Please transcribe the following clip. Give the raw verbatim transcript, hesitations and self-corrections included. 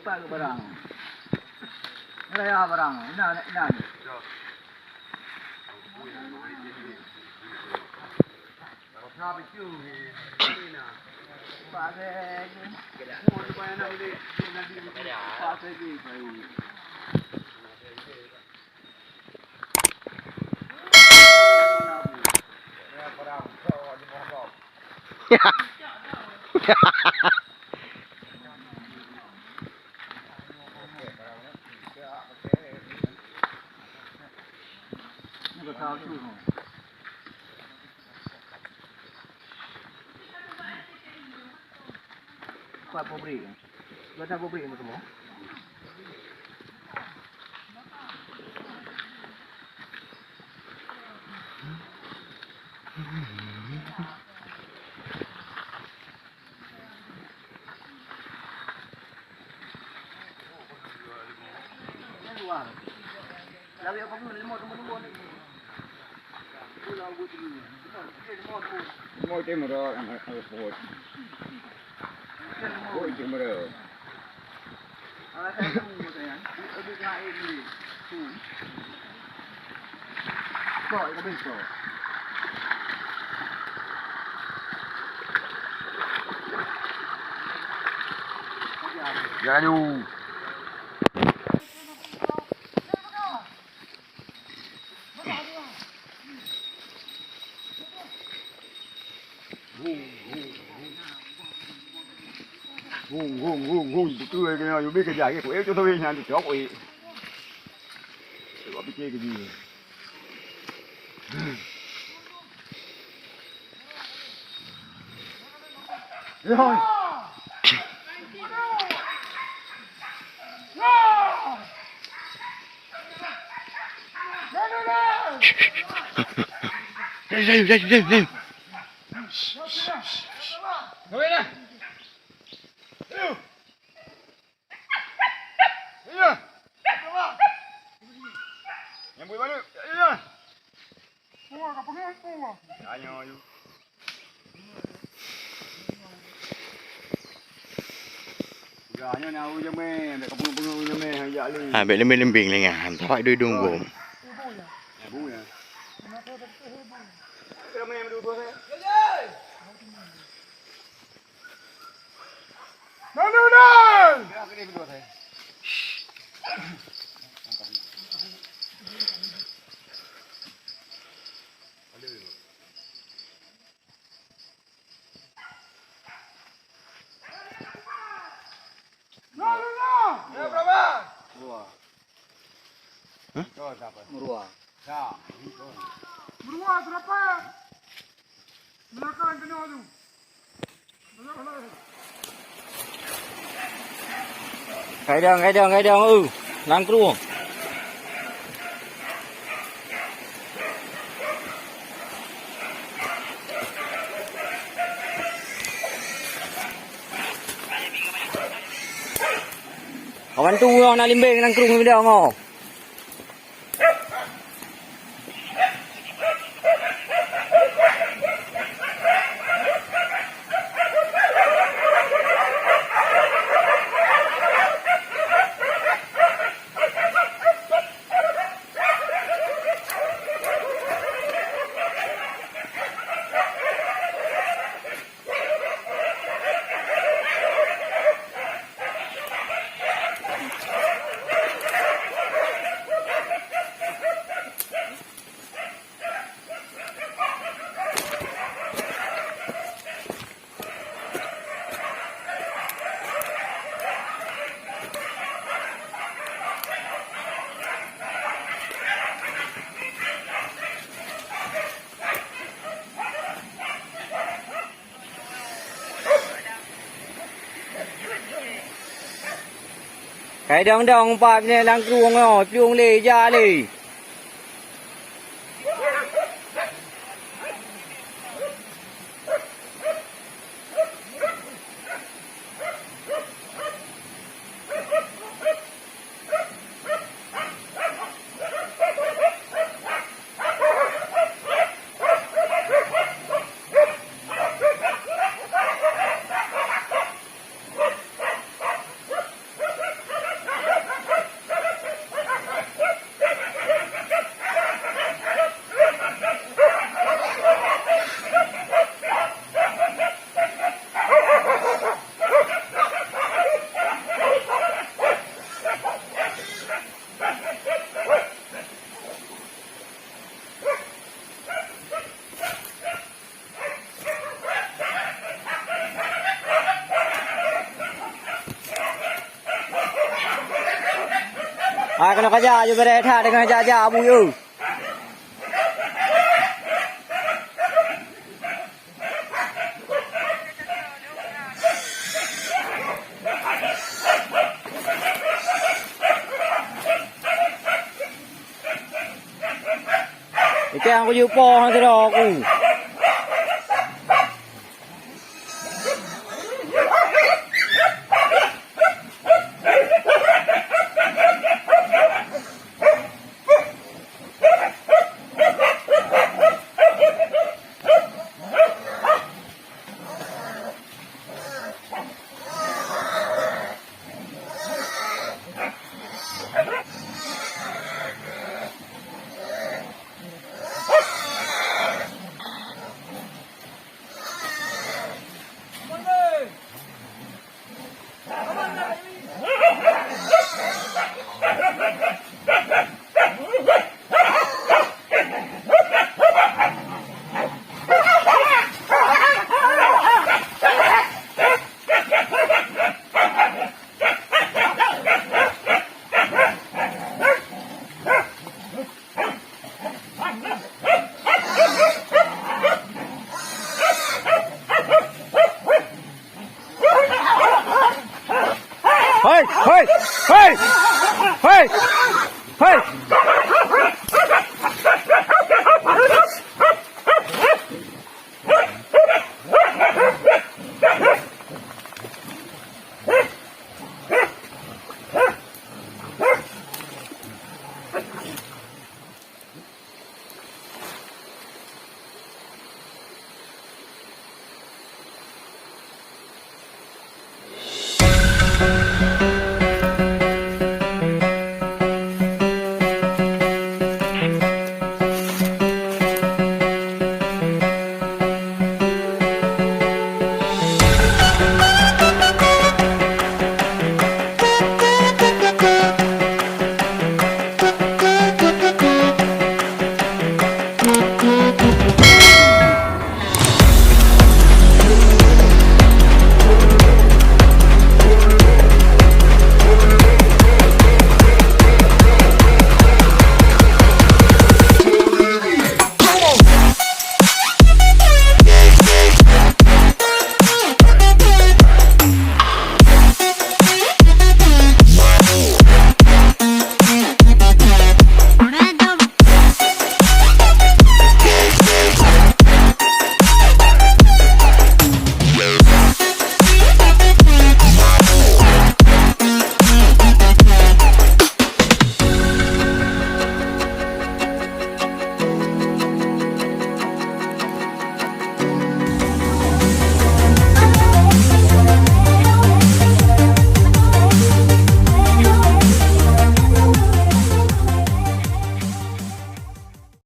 Empat ke barang? Raya barang. Ina, ina ni. Kuat pabrik. Kuat pabrik ni semua. Limong tim ro, eh, eh, buet. Buet tim ro. Laju. Hung, hung, hung, hung, beutôi keunoe, yue bri keujah, ku ék, nyan cok, ék. Cuba pike keu jih. Yoi. Jai, jai, jai, jai, jai. Nyang bui balut. Tanyoe yue. Udah nyoe na u jamé, dak kapeung-peung u jamé, jak lé. Ha, bèk leumbeng-leumbeng lé nyan. Tawak dui dong gom. Ibu ya. Ramé dua-dua saya. Nanu dai! Nanu dai! Hah? Merua. Merua berapa? Belakang kena tu. Kadang, kadang, kadang, uh, nangkru. Kawan tu orang nak limbing nangkru bidang oh. Kai dong-dong pat binéh lam krueng nyoe, plueng lé, jak lé. Hai, keunoe kajak, aju bèrèh that deungon jak-jak abu yue. Ikang kuju poh sidroe ku. Hei, hei, hei, hei, hei.